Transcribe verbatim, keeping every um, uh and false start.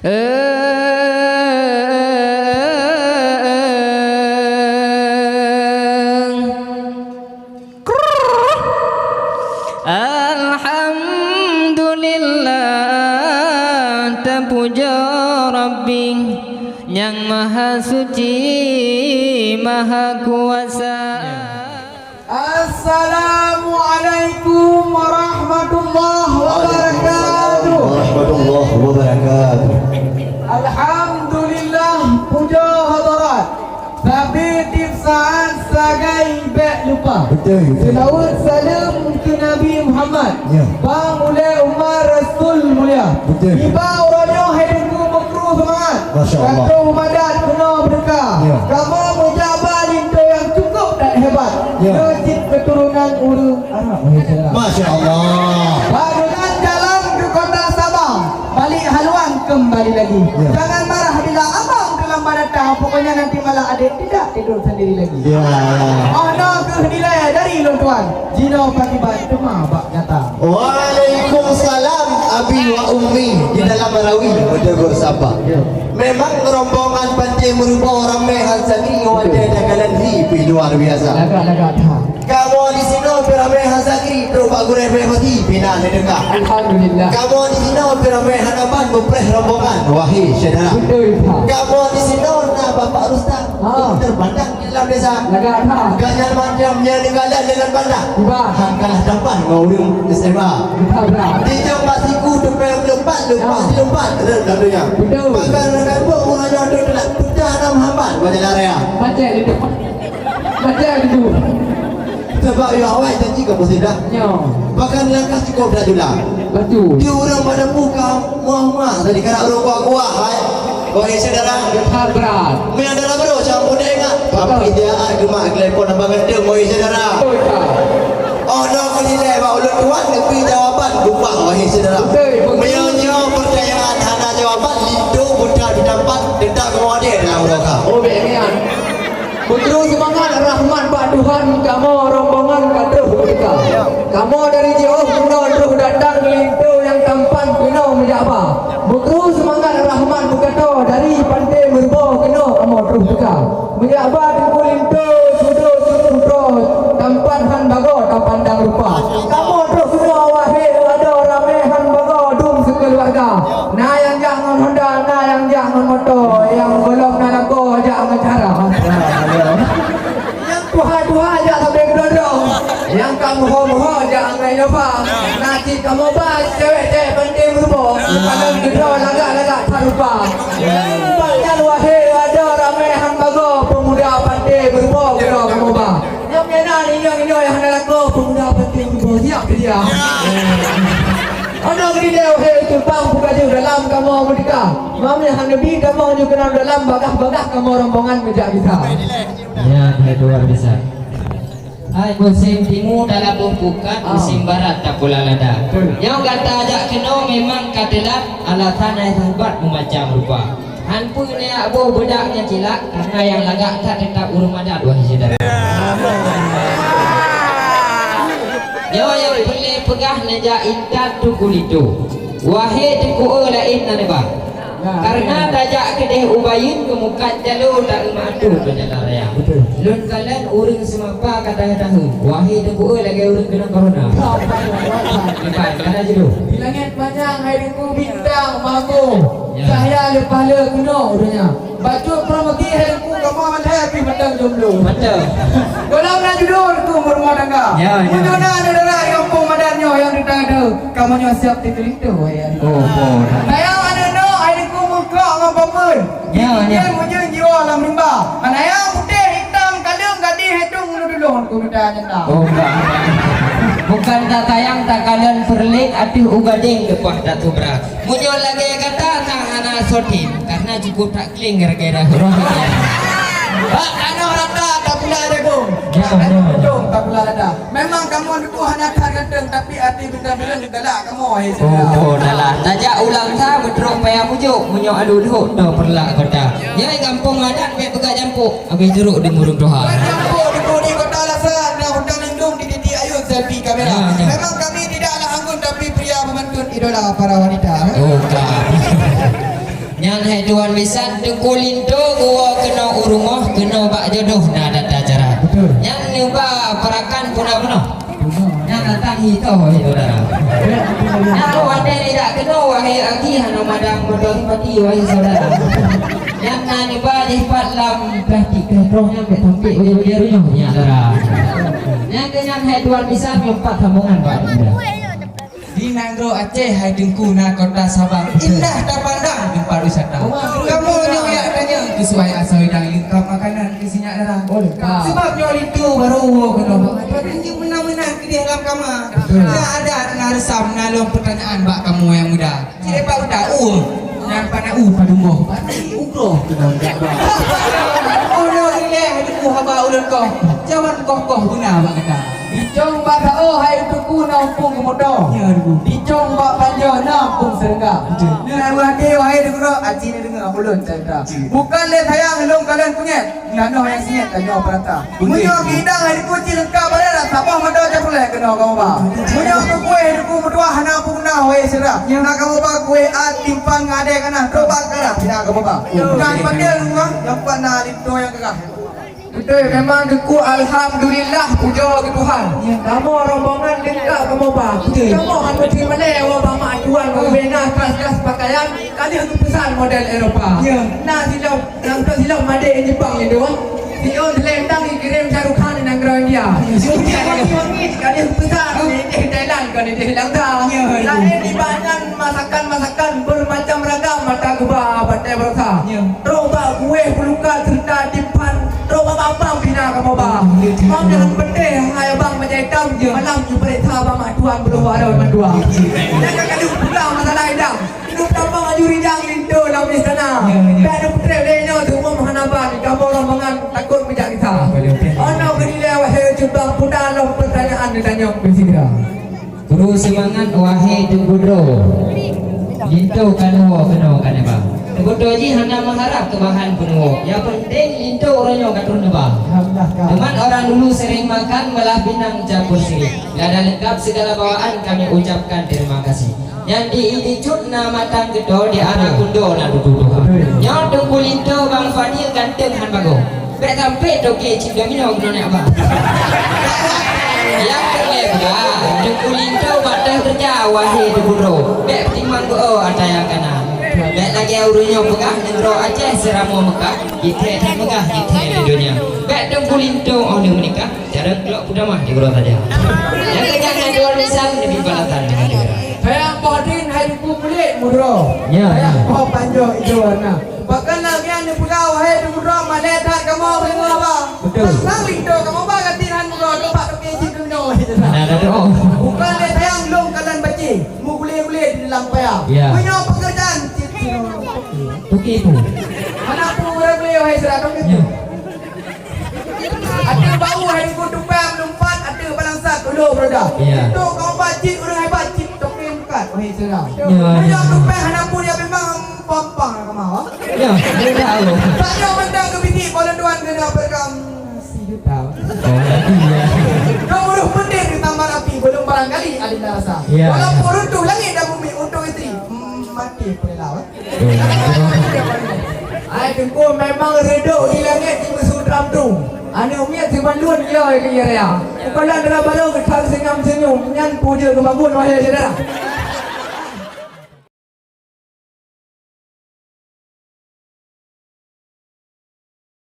Alhamdulillah, tapuja Rabbi nyang Maha Suci, Maha Kuasa. Assalamualaikum warahmatullahi wabarakatuh. Waalaikumsalam warahmatullahi wabarakatuh. Alhamdulillah, puja hadarat. Sabe tieb saát sagai bék lupa. Betul, betul. Seulaweuet saleuem keu Nabi Muhammad. Ya. Bang ulée umat Rasul mulia. Betul. Tiba uroe nyoe hai Teungku meukru seumangat. Masya Allah. Ka troh madat keunoe beudeuka. Ya. Kamoe meujak ba linto nyang cukup dan hebat. Ya. Nyoe cit keuturonan ureuëng Arab, wahai syedara. Masya Allah. Bangunan jalan ke kota Sabang, balik haluan kembali lagi. Ya. Jangan marah bila abang terlambat datang, pokoknya nanti malam adek tidak tidur sendiri lagi. Ya, ya. Oh, no keuh nilai dari lôn tuan. Jinoe pakiban teuma bak nyata. Waalaikumsalam, abi wa ummi, di dalam rawi betegur sapa. Ya. Memang rombongan Pantai Meureuboh ramé han sagi ngon watée takalon hi pih luar biasa. Lagak-lagak that. Kamoe di sinoe pih ramé han sagi trok bak gurée bée mati pih na neudeuka. Alhamdulillah. Kamoe di sinoe pih ramé hana ban beupreh rombongan, wahai syedara. Betul, Pak. Kamoe di sinoe na Bapak Rustam, Ha. doktor pandang Dalam desa. Lagak that. Gobnyan macam nyan tinggalan dengan banda. Bah. Han kalah tampan ngon ureuëng S M A. Betul, betul. Dijak bak siku teupeu leumpat, leumpat, Ah. leumpat. Ada, ada nya. Betul. Pakai dengan bok urang nyoe tu telah pecah dalam hambat wajah larea. Macam itu. Macam itu. Sebab ya awak janji ke musibah. Nyo. Bahkan langkah cukup dah jula. Betul. Dia orang pada muka mah-mah tadi kanak ureuëng kuah-kuah, hai. Wahai syedara, Betul, brat. Meunan dalam roh campur deh ingat. Betul. Tapi dia ai geumak telepon abang ganteng, wahai syedara. Betul, Kak. Oh, no, kau nilai bak ulôn tuan, tapi jawaban lupa, wahai syedara. Betul, betul. Meunyoe nyoe pertanyaan hana jawaban, linto buta di tempat, tetap kau ada dalam roh kau. Oh, bek niat. Beutôi seumangat rahmat bak Tuhan, kamoe rombongan ka troh beuteuka. Kamoe dari jiôh keunoe troh datang linto nyang tampan keunoe meujak ba. Beutôi seumangat rahmat beukato dari Pantai Meureuboh keunoe kamoe troh teuka. Meujak ba Teungku linto sudo tutoe tampan han bagoe tapandang rupa. Kamoe troh keunoe wahé adoe ramé han bagoe dum sikeuluwarga. Na nyang jak ngon honda, na nyang jak ngon moto, nyang gohlom na lakoe jak ngon cara. Nyang tuha-tuha jak sabe keudroe-droe, nyang ka muho-muho jak ngon Innova. Na cit kamoe ba cewek-cewek Pantai Meureuboh, padahai keudroe lagak-lagak that rupa. Bak nyan wahé adoe ramé han bagoe peumuda Pantai Meureuboh keudroe kamoe ba. Nyang meunan inong-inong nyang hana lakoe peumuda Pantai Meureuboh siap keu dia. Aneuk geurilée wahé teubang bukajeuh dalam kamoe meudeuka. Mameh hana bi kamoe nyoe keunong dalam bagah-bagah kamoe rombongan meujak gisa. Ya, hai luar biasa. Hai musém timu talaboh pukat, Ah. musém barat tapula lada. Betul. Nyoe gata jak keunoe memang ka teulat, alasan hai sahabat meumacam rupa. Han peue neujak boh beudak nyang cilak, karena nyang lagak that teutap ureuëng madat, wahai syedara. Nyoe nyang peureulée peugah neujak intat Teungku linto. Wahé Teungku, laén na neuba. Karena tajak keudeh u Bayeuen keumukat jalo ta eumah ateueh keu jalan raya. Betul. Lôn kalon ureuëng seumapa ka tahe-tahe. Wahé Teungku, lagée ureuëng keunong corona. Bukan, kana judôh. Di langét manyang hai Teungku bintang magoe. Ya. Cahya leupah le keunoe ureuëng nyan. Bacut pramati hai Teungku kamoe mandai pih mantong jomblo. Mantong. Gohlom na judôh Teungku meurumoh tangga. Ya, ya. Meunyoe na syedara di gampông madat nyoe nyang teuka deuh, kamoe nyoe siap teulinto, ya. Oh, oh. Sayang aneuk nyoe hai Teungku meukok ngon papeuen. Ya, ya. Mujeueng jiwoe lam rimba. Hana nyang putéh itam kaleueng gadih hai Teungku tulông Teungku mita nyang na. Oh, enggak. Bukan tatayang takalon peureulek ateueh u gadeng leupah tatubra. Meunyoe lagée gata na hana soe tem, karena cukup that kling gara-gara roh. Bak tanoh rata tapula jagung. Ya, ya. Ujong tapula lada. Memang kamoe tutoe hana that ganteng, tapi até bintang-bintang galak kamoe, hai syedara. Oh, oh, dalah. Tajak u Langsa beutrok payah pucok, meunyoe adu duek, toh peureulak kota. Nyang gampông adat bék peugah jampok, habéh jurok di murung tuha. Jampok di kota Langsa, na hutan lindung di titik ayun selfie kamera. Ya, ya. Memang kami tidaklah anggun, tapi pria pemantun idola para wanita. Oh, ka. Nyan hai tuan bisan, Teungku Linto geuwoe keunoe u rumoh, keunoe bak jodoh na tata cara. Betul. Nyan neuba peurakan puna bunoe. Nyan datang hito, hai saudara. Nyan watèe nijak keunoe, wahai akhi, hana madang meudoh pati, wahai saudara. Nyan na neuba jih pat lam plastik teuh troh nyan bèk sampé bajèe-bajèe runyuh nyan, saudara. Nyan keuh nyan hai tuan bisan, nyoe pat sambongan bak anda. Di nanggroe Aceh hai Teungku na kota Sabang, indah tapandang teumpat wisata. Kamoe nyoe jak tanyong keu suai asoe dan leungkap makanan keu si nyak dara. Oh, leungkap. Sabab nyoe linto barô woe keunoe. Tapi nyoe meunan-meunan keudeh lam kama. Betul. Na adat, na reusam, na lôn peutanyaan bak kamoe nyang muda. Cit bak utak, uh, nyang pana u padum boh. Ugroh keunoe jak ba. Oh, nyoe ilèe hai Teungku haba ulôn koh. Jawan koh-koh beuna bak gata. Dicong bak saôh hai Teungku na umpung keumoto. Ya, Teungku. Dicong bak panjoe na umpung seureuga. Betul. Nyoe hana até wahai Teungku, aci neudeungoe ulôn cerita. Betul. Bukan lé sayang lôn kalon peungét, tanoh nyang singét tanyoe peurata. Betul. Meunyoe keu idang hai Teungku cit leungkap badan, saboh mata capreh keunoe kamoe ba. Meunyoe keu kueh hai Teungku meutuah hana peuguna wahai syedara. Ya. Na kamoe ba kueh at, timphan ngon adèe kana, trok bak keurah pih na kamoe ba. Ya. Bukan dipanggil rumah, nyang pat na linto nyang keurah. Beutôi, memang Teungku, alhamdulillah, pujoe keu Tuhan. Ya. Kamoe rombongan leungkap kamoe ba. Betul. Kamoe han meuteumèe woe bak mak tuan, oh, ubena kas-kas pakaian, ka lheueh geupeusan model Eropa. Ya. Na silop, na silop madé Jepang nyan tu. Siôn silendang jikirém Shah Rukh Khan di nanggroe India. Ya. Wangi-wangi ka lheueh geupeusan, oh, di Thailand, ka di Sri Lanka. Ya, ya. Laén nibak nyan masakan-masakan bermacam ragam mata geuba, pantai baroesa. Ya. Trok bak kueh peuluka seureuta timphan, trok bak bapang pih na kamoe ba. Mam nyang peunteng hai abang bajèe itam, malam jipareksa bak mak tuan beudoh arah mak tuan. Nyang ka kadu peugah masalah idang. Hidup tanpa aju rijang linto lam istana. Ya, ya. Bèk neuputrek lé nyoe teu'uem hana ban, kamoe rombongan takot meujak gisa. Betul, betul. Ono keudilèe wahé cubang puda lom peutanyaan neutanyong beusigra. Kuru seumangat wahé Teungku Droe. Linto ka neuwoe keunoe ka neuba. Teungku Droe jih hana meuharab keubahan peunuwoe. Nyang peunteng linto uroe nyoe ka trôn neuba. Alhamdulillah, Kak. Teuma orang dulu sering makan, malah pinang campur sirih. Lada lengkap segala bawaan, kami ucapkan terima kasih. Nyan di Idicut na matang geuto, di Anak Kundo na dudu tuha. Betul. Nyoe Teungku Linto Bang Fadil ganteng han bagoe. Bèk sampé toke cit domino keunoe nyak ba. Nyang keu lhèe ba, Teungku Linto bak teuh keureuja, wahé Teungku Droe. Bèk peutimang geu-o atra nyang kana. Bèk lagèe ureueng nyoe peugah, nanggroe Aceh seuramoe Meukah, jithèe that meugah, jithèe lé donya. Bèk Teungku Linto 'oh lheueh meunikah, cara klok peutamah di uroe saja. Nyang keujang nyan dua lisan, neubi balasan dengan segera. Sayang boh drin hai Teungku kulét mudroe. Ya, ya. Sayang boh panjoe ijo warna. Bahkan lagèe nyan neupeugah, wahé Teungku Droe, malèe that kamoe beungoh ba. Betul. Sang linto kamoe ba, ganti han mudroe, teumpat toke cit domino. Nah, dah tu. Bukan lé sayang lôn kalon bacé, meuguléh-guléh di dalam paya. Ya. Meunyoe pekerjaan cit toke tu. Mana pun gulé-gulé, wahé syedara, toke tu. Ya. Ateueh bau hai Teungku tupai meulumpat, ateueh balangsat ulo beureudah. Ya. Itu kamoe ba cit ureueng hebat, cit toke meukat, wahé syedara. Ya, ya. Meunyoe tupai hana pun ya memang pampang kama, ha? Ya, ya tahu. Tak ada mantap ke biji, kalau tuan kena berkam si juta. Oh, nanti ya. Kau urus penting di taman api, belum barangkali ada yang rasa. Ya. Walaupun runtuh langit dan bumi untuk isteri, hmm, mati pula, eh. Hai Teungku, memang reudôk di langét jimeusu tram tu. Aneuk miet siban lôn yo keu ie raya. Keupalan dara barô geuthang senyum-senyum, nyan peue jeuet keu bagun, wahé syedara.